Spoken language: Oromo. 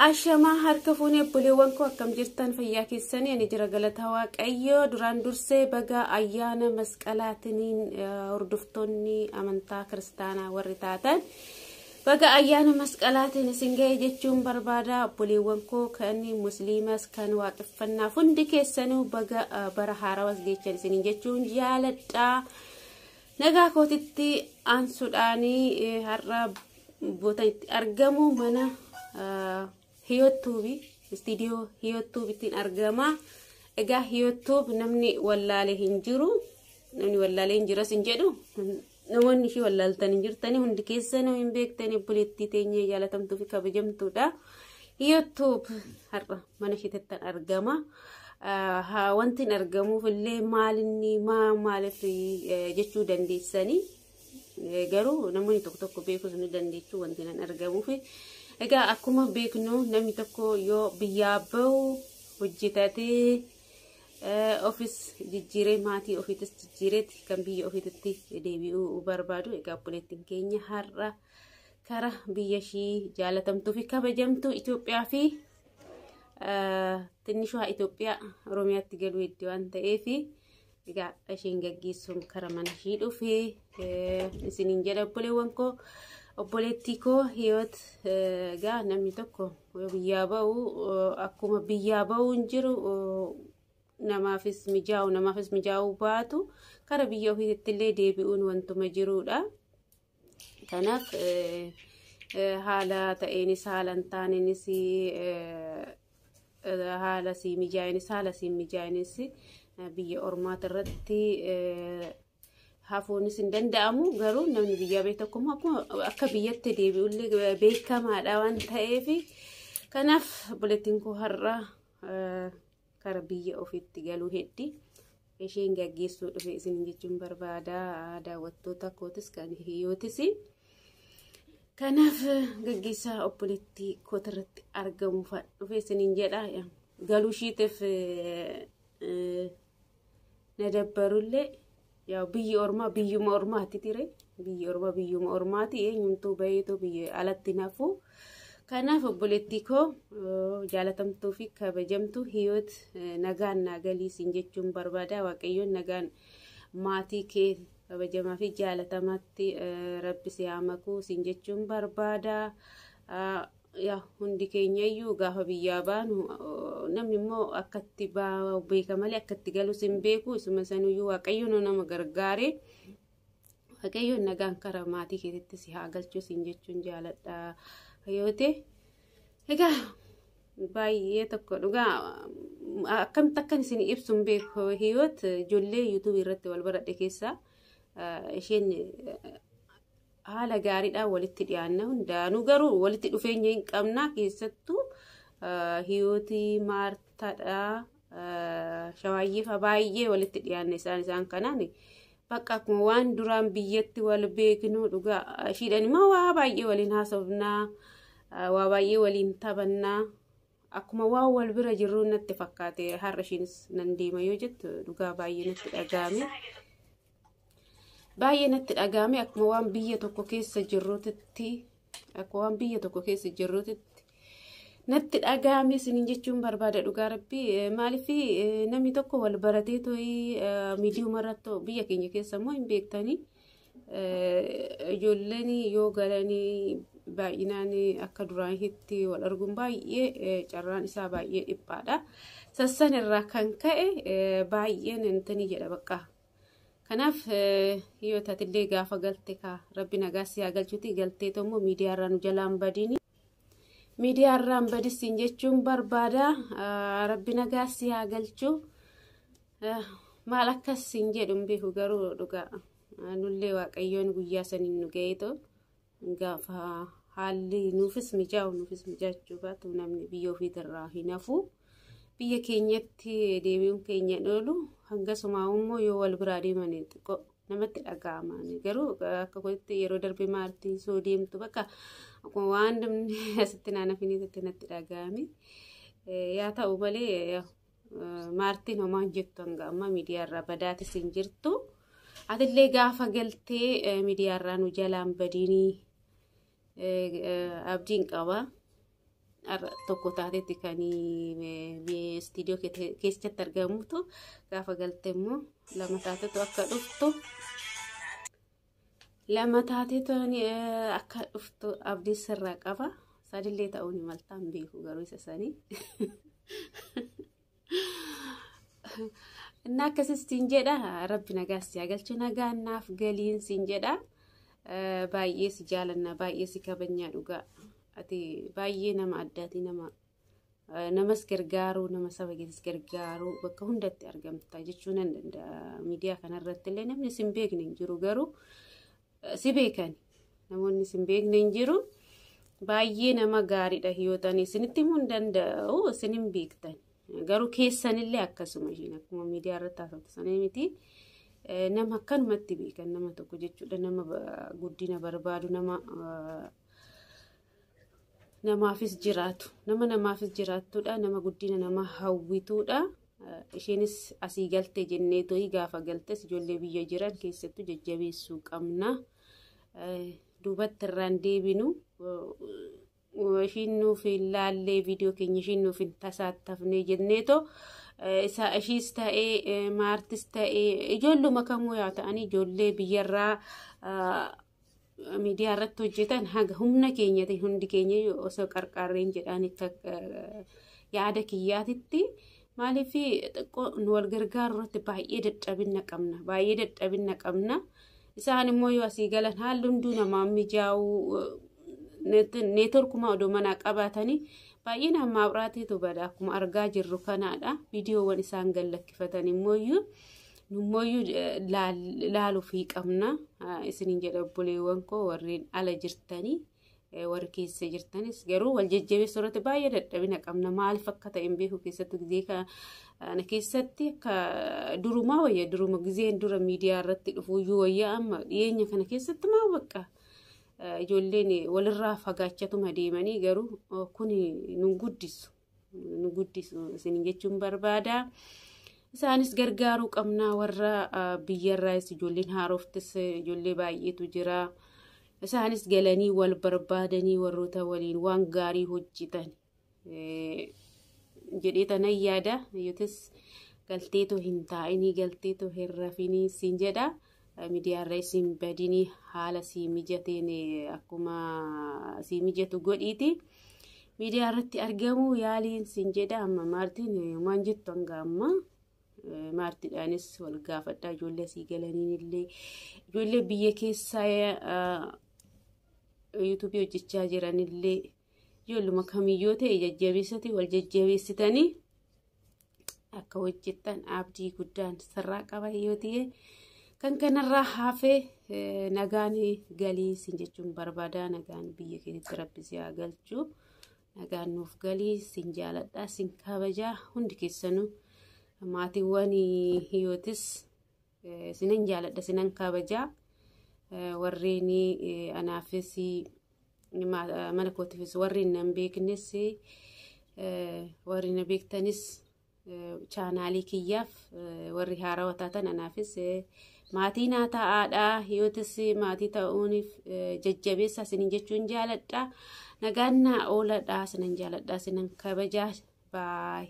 Ashamaa harka fuunee obboleewwan koo, akkam jirtan? Fayyaa keessanii? Ani jira, galata Waaqayyoo. Duraan dursee baga ayyaana masqalaatiniin, hordoftoonni amantaa kiristaanaa warri taatan, baga ayyaana masqalaatiin isin ga'e jechuun barbaada. Obboleewwan koo kan musliimas, kan waaqeffannaaf, hundi keessanuu baga bara haarawas geechan isiniin jechuun jaaladha. Nagaa kootitti aansuudhaanii har'a boota itti argamu mana Hiyoot Tube, istiidiyoo Hiyoot Tubettiin argama. Egaa Hiyoot Tube namni wallaalee hin jiru. Namni wallaalee hin jiras hin jedhu. Namoonni ishii wallaaltan hin jirtanii, hundi keessanuu hin beektanii, obboleettii teenyee jaalatamtuu fi kabajamtuudha. Hiyoot Tube har'a mana isheetti argama. Wanti hin argamuuf illee maalinni maa maaliif jechuu dandeessanii, garuu namoonni tokko tokko beekuus ni dandeechuu wanti nan argamuuf. Egaa akkuma beeknu, namni tokko yoo biyyaa bahu hojjetatee ofis jijjiiree maatii ofiitis jijjiireeti kan biyya ofiitti deebi'uu barbaadu. Egaa obboleettiin keenya har'a kara biyya ishii jaalatamtuu fi kabajamtuu Itoophiyaa fi xinnishoo Itoophiyaa Oromiyaatti galuu hedduu waan ta'eef, egaa isheen gaggeessuun kara mana ishii dhufee isiniin jedha, obboleewwan koo. Obboleettii koo Hiyoot, egaa namni tokko yoo biyyaa bahu akkuma biyyaa bahuun jiru namaafis mijaa'u namaafis mijaa'uu baatu, kara biyya ofiitti illee deebi'uun wantuma jirudha. Kanaaf haala ta'eenis haala hin taaneenis, haala sii mijaa'eenis haala sii mijaa'inis, biyya ormaata irratti hafuunis hin danda'amu. Garuu namni biyyaa bahe tokko immoo akka biyyatti deebi'ullee beekamaadha waan ta'eef, kanaaf obboleettiin koo har'a kara biyya ofiitti galuu heddi. Isheen gaggeessuu dhufe isin jechuun barbaada, daawwattoota kootis kan Hiyootis. Kanaaf gaggeessaa obboleettii kootirratti argamuuf dhufe isiniin jedha. Galuu ishiitiif na dabbarullee, yaa biyyi ormaa biyyuma ormaati ture. Biyyi ormaa biyyuma ormaati, eenyumtuu baheetu biyya alatti nafu. Kanaaf obboleettii koo jaalatamtuu fi kabajamtuu Hiyoot, nagaan naa galii siin jechuun barbaada. Waaqayyoon nagaan maatii kee kabajamaa fi jaalatamaatti Rabbi si haa makuu siin jechuun barbaada. Yaa hundi keenyayyuu gaafa biyyaa baanu, namni immoo akkatti beeka malee akkatti galus hin beeku. Isuma sanuyyuu Waaqayyoon nama gargaare. Waaqayyoon nagaan karaa maatii keetitti si haa galchuu siin jechuun jaaladha. Yoo egaa baay'ee tokko dhugaa akkamitti akkan isin ibsu hin beeku. Hiyoot ijoollee YouTubeii irratti wal baradhe keessaa isheen haala gaariidhaan walitti dhiyaanna hundaanuu, garuu walitti dhufeenya hin qabna. Keessattuu Hiyootii, Maartaadha, Shawaayyeefa baay'ee walitti dhiyaanna. Isaan kanaan bakka akkuma waan duraan biyyatti wal beeknu, dhugaa ishiidhaan immoo waa baay'ee waliin haasofnaa, waa baay'ee waliin taphannaa, akkuma waan wal bira jirru natti fakkaate. Har'a ishiinis nan deema yoo jettu dhugaa baay'ee natti dhaga'ame. Baay'ee natti dhaga'ame, akkuma waan biyya tokko keessa jirruutitti, akkuma waan biyya tokko keessa jirruutitti natti dhaga'ame isiniin jechuun barbaada, dhugaa Rabbii. Maaliif, namni tokko wal baratee to'ii miidiyuma irratti, biyya keenya keessa immoo hin beektanii, ijoolleen yoo galanii baay'inaan akka duraanitti wal arguun baay'ee carraan isaa baay'ee dhiphaadha. Sassan irraa kan ka'e baay'een intanii jedha bakka. Kanaaf yoo taatillee gaafa galte kaa Rabbi nagaa si haa galchuuti, galtee immoo miidiyaa irraa nu jalaan badiini. Miidiyaa irraan badisiin jechuun barbaada. Rabbi nagaa si haa galchu. Maal akkas siin jedhu hin beeku, garuu dhugaa nullee Waaqayyoon guyyaa saniin nu ga'eetoo gaafa haalli nuufis mijaa'u nuufis mijaachuu baatu, namni biyya ofiitirraa hin hafu. Biyya keenyatti deebi'uun keenya oolu, hangasumaa immoo yoo wal biraa deeman xiqqoo namatti dhaga'ama. Garuu akka kootti yeroo darbe Maartii soo deemtu bakka akkuma waan namni asitti naannafiniitti natti dhaga'ame. Yaa ta'u malee, Maartiin homaa hin jettu, hanga ammaa miidiyaarraa badaatis hin jirtu. Atillee gaafa galtee miidiyaarraa nu jalaan badiinii abdiin qaba. Tokko taatetti kan istiidiyoo keessatti argamutu gaafa galte immoo lama taatetu akka dhuftu. Lama taatetu akka dhuftu abdii sirraa qaba. Sadillee ta'uu ni maltaan beeku garuu isa sanii. Inni akkasis siin jedha, rabbi nagaa si haa galchu, nagaan naaf galiin siin jedha. Baay'ee si jaalanna, baay'ee si kabajnaa dhugaa. Ati baay'ee nama addaati, nama namas gargaaruu, nama saba keessas gargaaruu bakka hundatti argamta jechuu nan danda'a. Miidiyaa kanarratti illee namni si hin beekne hin jiru, garuu si beekan namoonni si hin beekne hin jiru. Baay'ee nama gaariidha yoo ta'an isinitti himuu hin danda'u, isin hin beektan. Garuu keessanillee akkasuma ishiin akkuma miidiyaa irratti haasoftu sana miti. Nama akkanumatti beekan nama tokko jechuudha. Nama guddina barbaadu, nama namaafis jiraatu, nama namaafis jiraattudha, nama guddina nama hawwituudha. Isheenis asii galte jennee to'ii gaafa galtes ijoollee biyya jiran keessattuu jajjabeessuu qabna. Duubatti irraan deebinu, ishiin nuuf hin laallee viidiyoo keenya, ishiin nuuf hin tasaattafne jenneetoo isa ishiis ta'ee maartis ta'ee ijoolluma kamuu yaa ta'anii ijoollee biyyarraa miidiyaa irratti hojjetan haga humna keenyatiin hundi keenya osoo qarqaarreen jedhaan akka yaada kiyyaatitti. Maaliif xiqqoo nu wal gargaaru irratti baay'ee dadhabina qabna, baay'ee dadhabina qabna. Isaan immoo yoo asii galan haalli hunduu namaa mijaa'uu, neetworkuma odoo manaa qabaatanii baay'ee nama biraatiitu bada, akkuma argaa jirru kanaadha. Viidiyoowwan isaan gallakkifatan immooyyuu nummooyyuu laaluufii qabna isiniin jedha. Obboleewwan koo warreen ala jirtanii, warri keessa jirtanis garuu wal jajjabeessuu irratti baay'ee dadhabina qabna. Maaliif akka ta'e hin beeku. Keessattuu gizee kana keessatti akka durumaa wayya, duruma gizeen dura miidiyaa irratti dhufuuyyuu wayya. Amma dhiyeenya kana keessatti maa bakka ijoolleen walirraa fagaachatuma deemanii, garuu kun nu guddisu, nu guddisu isiniin jechuun barbaada. Isaanis gargaaruu qabnaa, warra biyyarraas ijoolleen haaroftis ijoollee baay'eetu jira. Isaanis galanii wal barbaadanii warroota waliin waan gaarii hojjetan jedhee tanan yaada. Yootis galteetoo hin taa'inii, galteetoo hin rafinii siin jedha. Miidiyaarra isin badinii, haala sii mijateen akkuma sii mijatu godhiiti. Miidiyaa irratti argamu yaaliin siin jedha. Amma maartiin waan jettu hanga amma maartiidhaanis wal gaafadhaa, ijoollee asii galaniin illee, ijoollee biyya keessaa yuutuubii hojjechaa jiran illee, ijoolluma kamiyyoo ta'e jajjabeessati wal jajjabeessitanii akka hojjettan abdii guddaan sirraa qaba yoo ta'e. Kan kanarraa hafee nagaan galii sin jechuun barbaada. Nagaan biyya keessatti rabbi si haa galchu, nagaan nuuf galii. Sin jaaladha, sin kabajaa. Hundi keessanuu maatiiwwan hiyootis sinan jaaladha, sinan kabajaa. Warreen anaafis mana kootiifis, warreen nan beeknes, warri na beektanis, chaanaalii kiyyaaf warri haarawaa taatan anaafis maatii naa ta'aadha. Hiyootis maatii ta'uuniif jajjabeessa isinin jechuun jaaladha. Nagaan naa ooladha. Sinan jaaladha, sinan kabajaa. Baay.